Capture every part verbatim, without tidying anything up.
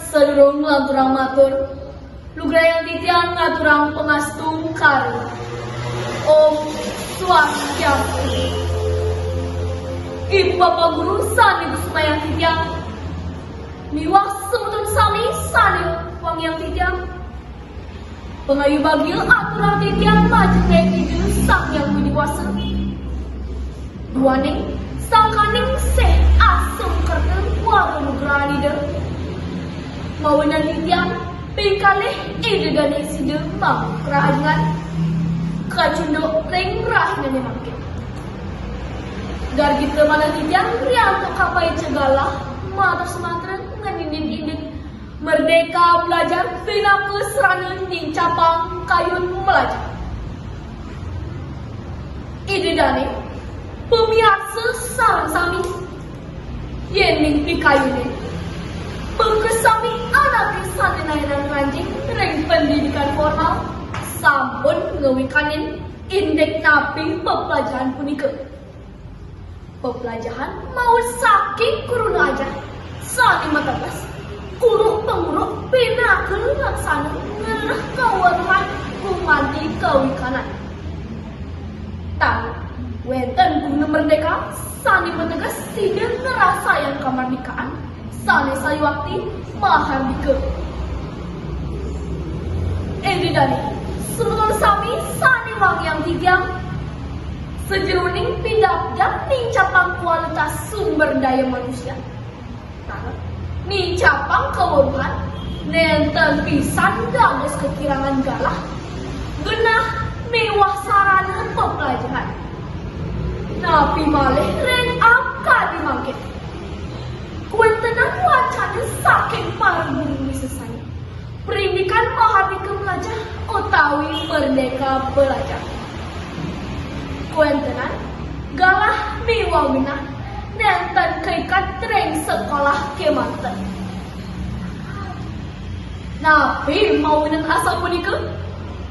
Sadurung lanturang matur, lugrayang titiang ngaturang pangastungkara. Om Swastiastu. Ibu Bapak Guru sané kusumayang titiang, miwah semeton sami sané wangiang titiang. Pangayu bagia aturang titiang majeng ring Ida Sang Hyang Widhi Wasa. Duaning sangkaning sih asung kerta wara nugrahan Ida. Mawinan titiang ping kalih Ida dané sida mangku karahajengan kacunduk ring rahinané mangkin. Gargita manah titiang riantuk kapaica galah matur sumantra ngeninin indik Merdeka Belajar pinaka sarana nincapang kayun melajar. Ida dané, pamiarsa sareng sami, yéning pikayunin pakasami anaké sané naenang ngranjing ring pendidikan formal sampun ngawikanin indik napi peplajahan punika. Peplajahan maut saking kruna ajar sané mateges, guru panguru pinaka laksana ngrereh kaweruhan gumanti kawikanan. Tan wénten guna merdeka sané mateges sida ngrasayang kamardikaan sané sayuakti mahardika. Ida dané, semeton sami sané wangiang titiang, sajeroning pidabdab nincapang kualitas sumber daya manusia, nincapang kaweruhan, nénten pisan dados kakirangan galah, genah miwah sarana peplajahan. Napi malih ring akadi mangkin? Kawéntenan wacana saking para guru wisésa, Perindikan Mahardika Melajah utawi Merdeka Belajar. Kawéntenan galah miwah genah nénten kaiket ring sekolah kémanten. Napi mawinan asapunika?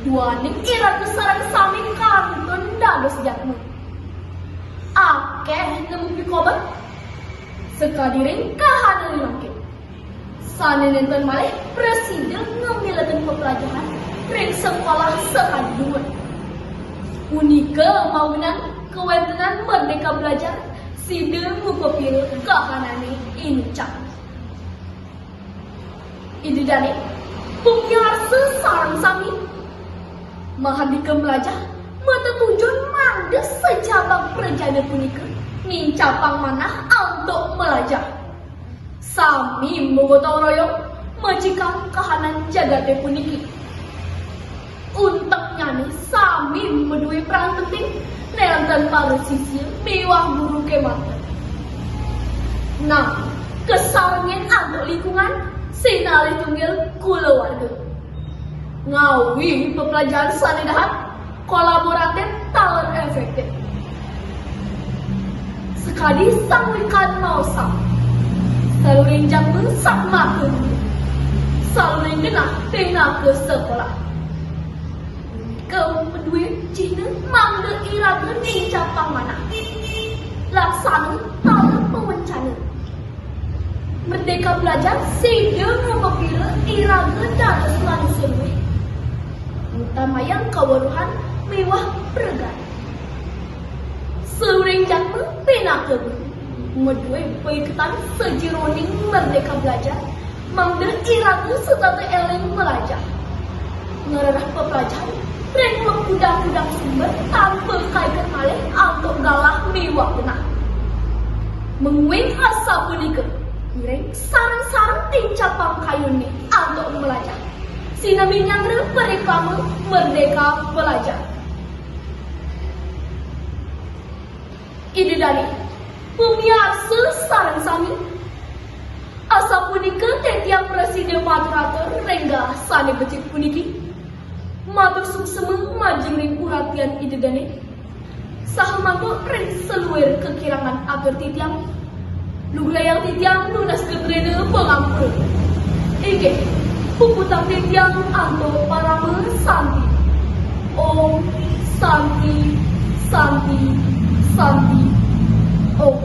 Duaning iraga sareng sami kantun dados jadma. Akéh nemu pikobet sakadi ring kahanan mangkin. Sané nénten malih prasida ngamiletin peplajahan ring sekolah sakadi dumun. Punika mawinan kawéntenan Merdeka Belajar sida ngupapira kahanané inucap. Ida dané, pamiarsa sareng sami, Mahardika Melajah matetujon mangda sacabang prajana punika nincapang manah antuk melajah. Sami magotong royong majikang kahanan jagaté puniki. Unteknyané sami madué peran penting nénten para sisia miwah guru kémanten. Nah, kasarengin antuk lingkungan sinalih tunggil kulawarga. Ngawi peplajahan sané dahat, kolaboratif, taler éféktif. Sakadi sang wikan maosang, saluiring jadma satmaka guru, saluiring genah pinaka sekolah. Nika madué cihna mangda iraga nincapang manah. Laksana taler pawencana. Merdeka Belajar sida ngupapira iraga dados manusa luih, ngutamayang kaweruhan miwah pregatan. Saluiring jadma pinaka guru madué paiketan sajeroning Merdeka Belajar mangda iraga setata éling melajah. Ngrereh peplajahan ring makudang-kudang sumber tanpa kaiket malih antuk galah miwah genah. Mungguing asapunika, ngiring sareng-sareng nincapang kayunné antuk melajah. Sinambi nyanggra parikrama Merdeka Belajar. Ida dané, pamiarsa sareng sami. Asapunika titiang prasida matur-atur ring galah sané becik puniki. Matur suksma majeng ring uratian Ida dané. Saha mantuk ring saluir kakirangan atur titiang. Lugrayang titiang nunas geng rena pangampura. Inggih, puputang titiang antuk parama santi. Om Santi, Santi, Santi, Om.